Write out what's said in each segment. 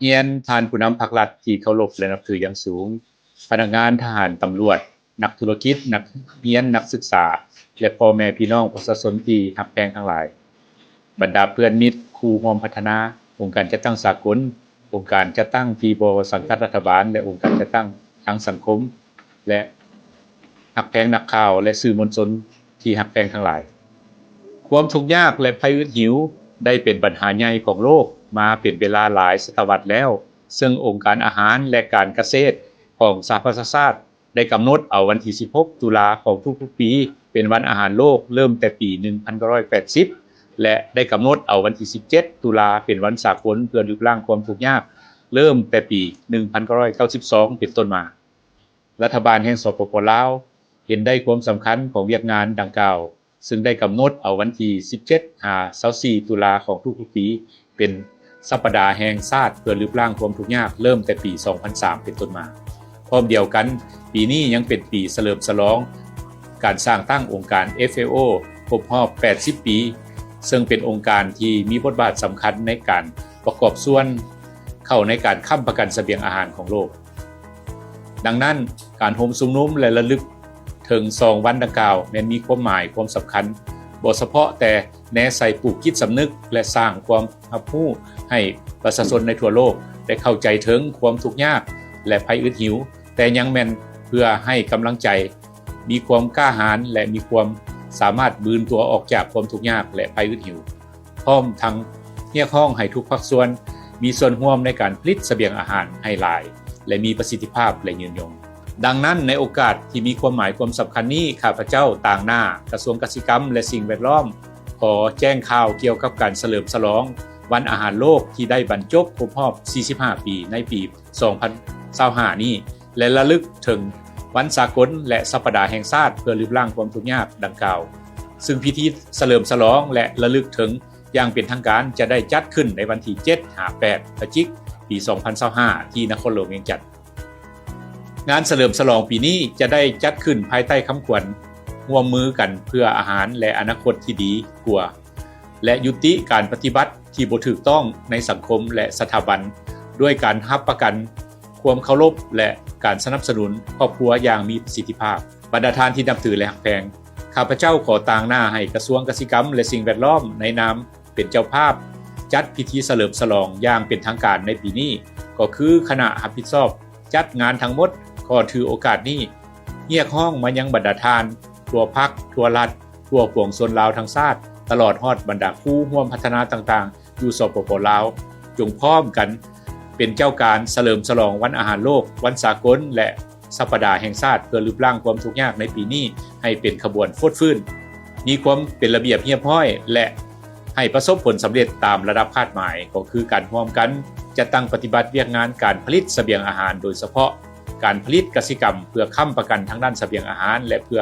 ຮຽນທ່ານຜູ້ນຳພັກລັດທີ່ເຄົາລົບ ແລະ ນັບຖືຢ່າງສູງ, ພະນັກງານ, ທະຫານ, ຕຳຫຼວດ, ນັກທຸລະກິດ, ນັກຮຽນ, ນັກສຶກສາ ແລະ ພໍ່ແມ່ພີ່ນ້ອງປະຊາຊົນທີ່ຮັກແພງທັງຫຼາຍ, ບັນດາເພື່ອນມິດ, ຄູ່ຮ່ວມພັດທະນາ, ອົງການຈັດຕັ້ງສາກົນ, ອົງການຈັດຕັ້ງທີ່ບໍ່ສັງກັດລັດຖະບານ ແລະ ອົງການຈັດຕັ້ງທາງສັງຄົມ ແລະ ຮັກແພງນັກຂ່າວ ແລະ ສື່ມວນຊົນທີ່ຮັກແພງທັງຫຼາຍ. ຄວາມທຸກຍາກ ແລະ ໄພອຶດຫິວໄດ້ເປັນບັນຫາໃຫຍ່ຂອງໂລກມາເປັນເວລາຫຼາຍສະຕະວັດແລ້ວ, ເຊິ່ງອົງການອາຫານ ແລະ ການກະເສດຂອງສະຫະປະຊາຊາດ ໄດ້ກຳນົດເອົາວັນທີສິບຫົກ ຕຸລາຂອງທຸກໆປີ ເປັນວັນອາຫານໂລກ ເລີ່ມແຕ່ປີໜຶ່ງພັນເກົ້າຮ້ອຍແປດສິບ ແລະ ໄດ້ກຳນົດເອົາວັນທີສິບເຈັດ ຕຸລາ ເປັນວັນສາກົນເພື່ອລຶບລ້າງຄວາມທຸກຍາກ ເລີ່ມແຕ່ປີໜຶ່ງພັນເກົ້າຮ້ອຍເກົ້າສິບສອງ ເປັນຕົ້ນມາ. ລັດຖະບານແຫ່ງ ສປປ ລາວ ເຫັນໄດ້ຄວາມສຳຄັນຂອງວຽກງານດັ່ງກ່າວ, ເຊິ່ງໄດ້ກຳນົດເອົາວັນທີສິບເຈັດ ຫາ ຊາວສີ່ ຕຸລາຂອງທຸກໆປີ ເປັນສັບປະດາແຫ່ງຊາດເພື່ອລຶບລ້າງຄວາມທຸກຍາກ ເລີ່ມແຕ່ປີສອງພັນສາມ ເປັນຕົ້ນມາ. ພ້ອມດຽວກັນ, ປີນີ້ຍັງເປັນປີສະເຫຼີມສະຫຼອງການສ້າງຕັ້ງອົງການ FAO ຄົບຮອບແປດສິບປີ, ເຊິ່ງເປັນອົງການທີ່ມີບົດບາດສຳຄັນໃນການປະກອບສ່ວນເຂົ້າໃນການຄ້ຳປະກັນສະບຽງອາຫານຂອງໂລກ. ດັ່ງນັ້ນ, ການໂຮມຊຸມນຸມ ແລະ ລະລຶກເຖິງສອງວັນດັ່ງກ່າວ ແມ່ນມີຄວາມໝາຍຄວາມສຳຄັນ ບໍ່ສະເພາະແຕ່ແນໃສ່ປູກຈິດສຳນຶກ ແລະ ສ້າງຄວາມຮັບຮູ້ໃຫ້ປະຊາຊົນໃນທົ່ວໂລກໄດ້ເຂົ້າໃຈເຖິງຄວາມທຸກຍາກ ແລະ ໄພອຶດຫິວ, ແຕ່ຍັງແມ່ນເພື່ອໃຫ້ກຳລັງໃຈ, ມີຄວາມກ້າຫານ ແລະ ມີຄວາມສາມາດບືນຕົວອອກຈາກຄວາມທຸກຍາກ ແລະ ໄພອຶດຫິວ. ພ້ອມທັງຮຽກຮ້ອງໃຫ້ທຸກພາກສ່ວນມີສ່ວນຮ່ວມໃນການຜະລິດສະບຽງອາຫານໃຫ້ຫຼາຍ ແລະ ມີປະສິດທິພາບ ແລະ ຍືນຍົງ. ດັ່ງນັ້ນ, ໃນໂອກາດທີ່ມີຄວາມໝາຍຄວາມສຳຄັນນີ້, ຂ້າພະເຈົ້າຕາງໜ້າກະຊວງກະສິກຳ ແລະ ສິ່ງແວດລ້ອມ ຂໍແຈ້ງຂ່າວກ່ຽວກັບການສະເຫຼີມສະຫຼອງວັນອາຫານໂລກທີ່ໄດ້ບັນຈົບຄົບຮອບສີ່ສິບຫ້າປີໃນປີສອງພັນຊາວຫ້ານີ້ ແລະ ລະລຶກເຖິງວັນສາກົນ ແລະ ສັບປະດາແຫ່ງຊາດເພື່ອລຶບລ້າງຄວາມທຸກຍາກດັ່ງກ່າວ, ຊຶ່ງພິທີສະເຫຼີມສະຫຼອງ ແລະ ລະລຶກເຖິງຢ່າງເປັນທາງການຈະໄດ້ຈັດຂຶ້ນໃນວັນທີເຈັດ ຫາ ແປດ ພະຈິກ ປີສອງພັນຊາວຫ້າ ທີ່ນະຄອນຫຼວງວຽງຈັນ. ງານສະເຫຼີມສະຫຼອງປີນີ້ຈະໄດ້ຈັດຂຶ້ນພາຍໃຕ້ຄຳຂວັນ ຮ່ວມມືກັນເພື່ອອາຫານ ແລະ ອະນາຄົດທີ່ດີກວ່າ ແລະ ຍຸຕິການປະຕິບັດທີ່ບໍ່ຖືກຕ້ອງໃນສັງຄົມ ແລະ ສະຖາບັນ ດ້ວຍການຮັບປະກັນຄວາມເຄົາລົບ ແລະ ການສະໜັບສະໜູນຄອບຄົວຢ່າງມີປະສິດທິພາບ. ບັນດາທ່ານທີ່ນັບຖື ແລະ ຮັກແພງ, ຂ້າພະເຈົ້າຂໍຕາງໜ້າໃຫ້ກະຊວງກະສິກຳ ແລະ ສິ່ງແວດລ້ອມ ໃນນາມເປັນເຈົ້າພາບຈັດພິທີສະເຫຼີມສະຫຼອງຢ່າງເປັນທາງການໃນປີນີ້, ກໍຄືຄະນະຮັບຜິດຊອບຈັດງານທັງໝົດ ຂໍຖືໂອກາດນີ້ຮຽກຮ້ອງມາຍັງບັນດາທ່ານທົ່ວພັກ, ທົ່ວລັດ, ທົ່ວປວງຊົນລາວທັງຊາດ, ຕະຫຼອດຮອດບັນດາຄູ່ຮ່ວມພັດທະນາຕ່າງໆ ຢູ່ ສປປ ລາວ, ຈົ່ງພ້ອມກັນເປັນເຈົ້າການສະເຫຼີມສະຫຼອງວັນອາຫານໂລກ, ວັນສາກົນ ແລະ ສັບປະດາແຫ່ງຊາດເພື່ອລຶບລ້າງຄວາມທຸກຍາກໃນປີນີ້ໃຫ້ເປັນຂະບວນຟົດຟື້ນ, ມີຄວາມເປັນລະບຽບຮຽບຮ້ອຍ ແລະ ໃຫ້ປະສົບຜົນສຳເລັດຕາມລະດັບຄາດໝາຍ, ກໍຄືການຮ່ວມກັນຈັດຕັ້ງປະຕິບັດວຽກງານການຜະລິດສະບຽງອາຫານ, ໂດຍສະເພາະການຜະລິດກະສິກຳ ເພື່ອຄ້ຳປະກັນທາງດ້ານສະບຽງອາຫານ ແລະ ເພື່ອ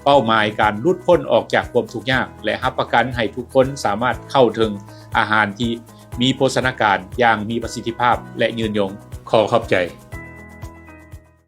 ເປົ້າໝາຍການຫຼຸດພົ້ນອອກຈາກຄວາມທຸກຍາກ ແລະ ຮັບປະກັນໃຫ້ທຸກຄົນສາມາດເຂົ້າເຖິງອາຫານທີ່ມີໂພຊະນາການຢ່າງມີປະສິດທິພາບ ແລະ ຍືນຍົງ. ຂໍຂອບໃຈ.